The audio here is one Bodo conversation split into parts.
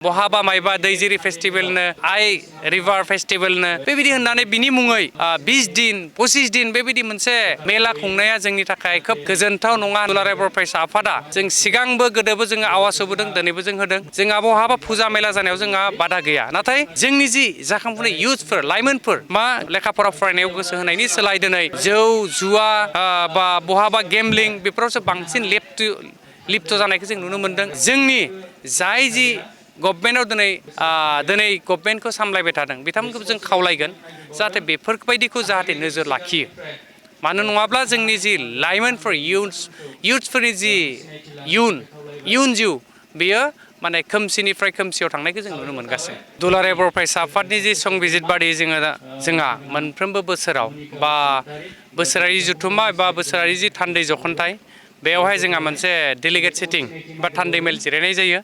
बहाबा माइबा दैजिरि फेस्टिवलनो आइ रिभार फेस्टिवलनो बेबायदि होननानै बिनि मुङै 20 दिन 25 दिन बेबायदि मोनसे मेला खुंनाया जोंनि थाखाय खोब गोजोनथाव नङा। दुलाराय बर' फरायसा आफादा जों सिगांबो गोदोबो जोङो आवाज होबोदों, दिनैबो जों होदों। जोंहा बहाबा फुजा मेला जानायाव जोंहा बादा गैया, नाथाय जोंनि जि जाखांफुनाय इयुथफोर लाइमोनफोर मा लेखा फरा फरायनायाव गोसो होनायनि सोलाय दिनै जौ जुवा बा बहाबा गेमलिं बेफोरावसो बांसिन लिप्त जानायखौ जों नुनो मोनदों। जोंनि जाय जि गभर्नमेन्टआव दिनै गभर्नमेन्टखौ सामलायबाय थादों बिथांमोनखौ जों खावलायगोन जाहाथे बेफोरबायदिखौ जाहाथे नोजोर लाखियो। मानो नङाब्ला जोंनि जि लाइमोनफोर इयुथ्सफोरनि जि इयुन जिउ बेयो माने खोमसिनिफ्राय खोमसियाव थांनायखौ जों नुनो मोनगासिनो। दुलाराय बर' फरायसा आफादनि जि संबिजित बादि जोंहा मोनफ्रोमबो बोसोराव बा बोसोरारि जथुम्मा एबा बोसोरारि जि थान्दै जखनथाय बेयावहाय जोंहा मोनसे डेलिगेट सिटिं बा थान्दै मेल जिरायनाय जायो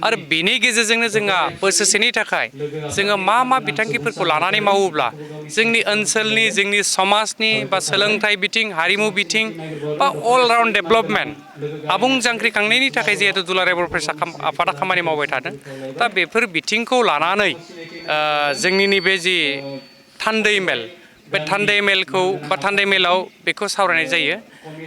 आरो बेनि गेजेरजोंनो जोंहा बोसोरसेनि थाखाय जोङो मा बिथांखिफोरखौ लानानै मावोब्ला जोंनि ओनसोलनि जोंनि समाजनि बा सोलोंथाइ बिथिं हारिमु बिथिं बा अल राउन्ड डेभेलपमेन्ट आबुं जांख्रिखांनायनि थाखाय जिहेतु दुलाराय बर' फरायसा आफादा खामानि मावबाय थादों, दा बेफोर बिथिंखौ लानानै जोंनि नैबे जि थान्दै मेल बे थान्दै मेलखौ बा थान्दै मेलाव बेखौ सावरायनाय जायो।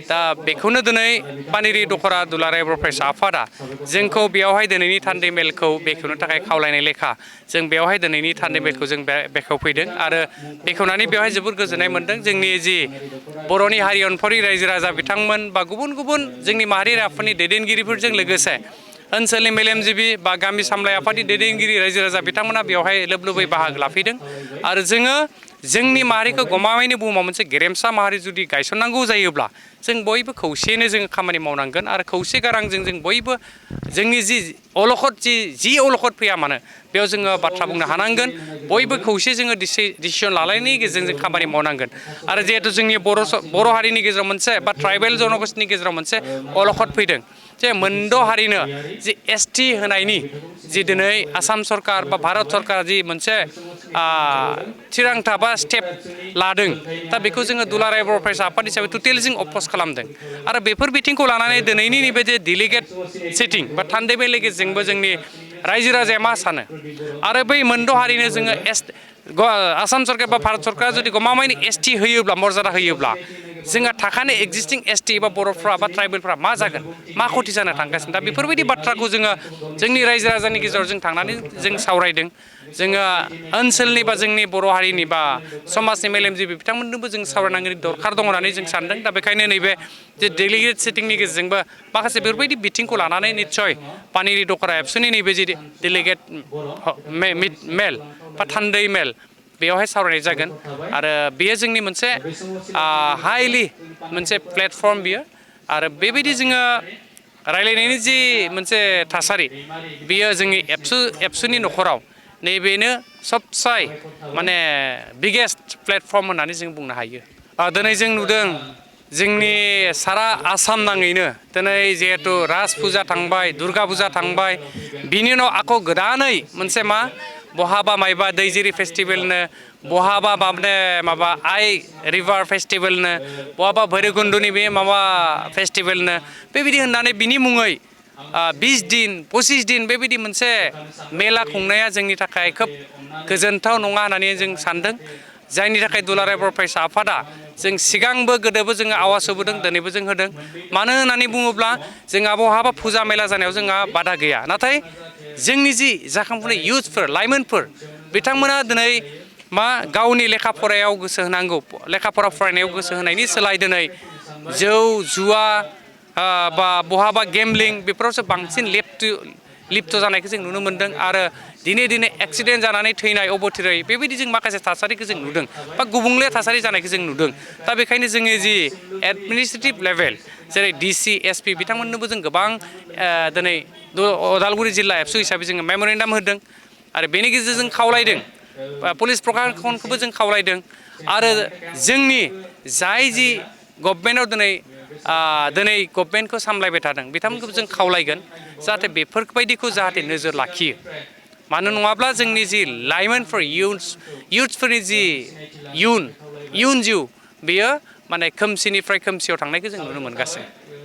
दा बेखौनो दिनै पानेरि दख'रा दुलाराय बर' फरायसा आफादा जोंखौ बेयावहाय दिनैनि थान्दै मेलखौ बेखेवनो थाखाय खावलायनाय लेखा जों बेवहाय दिनैनि थान्दै मेलखौ जों बेखेवफैदों आरो बेखेवनानै बेवहाय जोबोद गोजोननाय मोनदों। जोंनि जि बर'नि हारि अनफावरि रायजो राजा बिथांमोन बा गुबुन जोंनि माहारि आफादनि दैदेनगिरिफोरजों लोगोसे ओनसोलनि मेलेमजिबि बा गामि सामलाय आफादनि दैदेनगिरि रायजो राजा बिथांमोना बेवहाय लोबै बाहागो लाफैदों आरो जोङो जोंनि माहारिखौ गमामायैनो बुहुमाव मोनसे गेरेमसा माहारि जुदि गायसननांगौ जायोब्ला जों बयबो खौसेयैनो जोङो खामानि मावनांगोन आरो खौसे गारांजों जों बयबो जोंनि जि अलखद फैया मानो बेयाव जोङो बाथ्रा बुंनो हानांगोन। बयबो खौसे जोङो डिसिसन लालायनायनि गेजेरजों खामानि मावनांगोन आरो जिहेतु जोंनि बर' हारिनि गेजेराव मोनसे बा ट्राइबेल जनगोष्ठीनि गेजेराव मोनसे अलखद फैदों जे मोनद' हारिनो जि ST होनायनि जि दिनै आसाम सरकार बा भारत सरकार जि मोनसे थिरांथा बा स्टेप लादों, दा बेखौ जोङो दुलाराय बर' फरायसा आफाद हिसाबै टटेलि जों अप'ज खालामदों आरो बेफोर बिथिंखौ लानानै दिनैनि नैबे जे डेलिगेट सिटिं बा थान्दै मेलनि गेजेरजोंबो जोंनि रायजो राजाया मा सानो आरो बै मोनद' हारिनो जोङो आसाम सरकार बा भारत सरकारा जुदि गमामायैनो ST होयोब्ला मर्यादा होयोब्ला जोंहा थाखानाय एक्जिस्टिं ST बा बर'फ्रा बा ट्राइबेलफ्रा मा जागोन, मा खथि जानो थांगासिनो। दा बेफोरबायदि बाथ्राखौ जोङो जोंनि रायजो राजानि गेजेराव जों थांनानै जों सावरायदों। जोङो ओनसोलनि बा जोंनि बर' हारिनि बा समाजनि मेलेमजिबि बिथांमोननोबो जों सावरायनांगौनि दरखार दङ होननानै जों सानदों। दा बेखायनो नैबे जे डेलिगेट सिटिंनि गेजेरजोंबो माखासे बेफोरबायदि बिथिंखौ लानानै निस्सय पानेरि दख'रा एबसुनि नैबे जे डेलिगेट मेल बा थान्दै मेल बेयावहाय सावरायनाय जागोन आरो बेयो जोंनि मोनसे हाइलि मोनसे प्लेटफर्म बियो आरो बेबायदि जोङो रायलायनायनि जि मोनसे थासारि बियो जोंनि एबसुनि न'खराव नैबेनो सबसाय माने बिगेस्ट प्लेटफर्म होननानै जों बुंनो हायो। दिनै जों नुदों जोंनि सारा आसाम नाङैनो दिनै जिहेतु राज फुजा थांबाय, दुर्गा फुजा थांबाय, बिनि उनाव आक' गोदानै मोनसे बहाबा माइबा दैजिरि फेस्टिवलनो, बहाबा माबा आइ रिभार फेस्टिवलनो, बहाबा भैरबकुन्दनि बे फेस्टिवलनो बेबायदि होननानै बिनि मुङै 20 दिन 25 दिन बेबायदि मोनसे मेला खुंनाया जोंनि थाखाय खोब गोजोनथाव नङा होननानै जों सानदों। जायनि थाखाय दुलाराय बर' फरायसा आफादा जों सिगांबो गोदोबो जोङो आवाज होबोदों, दिनैबो जों होदों। मानो होननानै बुङोब्ला जोंहा बहाबा फुजा मेला जानायाव जोंहा बादा गैया, नाथाय जोंनि जि जाखांफुनाय इयुथफोर लाइमोनफोर बिथांमोना दिनै गावनि लेखा फरायाव गोसो होनांगौ, लेखा फरा फरायनायाव गोसो होनायनि सोलाय दिनै जौ जुवा बा बहाबा गेमलिं बेफोरावसो बांसिन लिप्त जानायखौ जों नुनो मोनदों आरो दिनै एक्सिडेन्ट जानानै थैनाय अबथिरायै बेबायदि जों माखासे थासारिखौ जों नुदों बा गुबुंले थासारि जानायखौ जों नुदों। दा बेखायनो जोंनि जि एडमिनिस्ट्रेटिभ लेभेल जेरै DC SP बिथांमोननोबो जों गोबां दिनै उदालगुरि जिल्ला एबसु हिसाबै जोङो मेम'रेन्डाम होदों आरो बेनि गेजेरजों खावलायदों, पुलिस प्रखाखनखौबो जों खावलायदों आरो जोंनि जाय जि गभर्नमेन्टआव दिनै गभर्नमेन्टखौ सामलायबाय थादों बिथांमोनखौबो जों खावलायगोन जाहाथे बेफोरबायदिखौ जाहाथे नोजोर लाखियो। मानो नङाब्ला जोंनि जि लाइमोनफोर इयुथ्सफोरनि जि इयुन जिउ बेयो माने खोमसिनिफ्राय खोमसियाव थांनायखौ जों नुनो मोनगासिनो।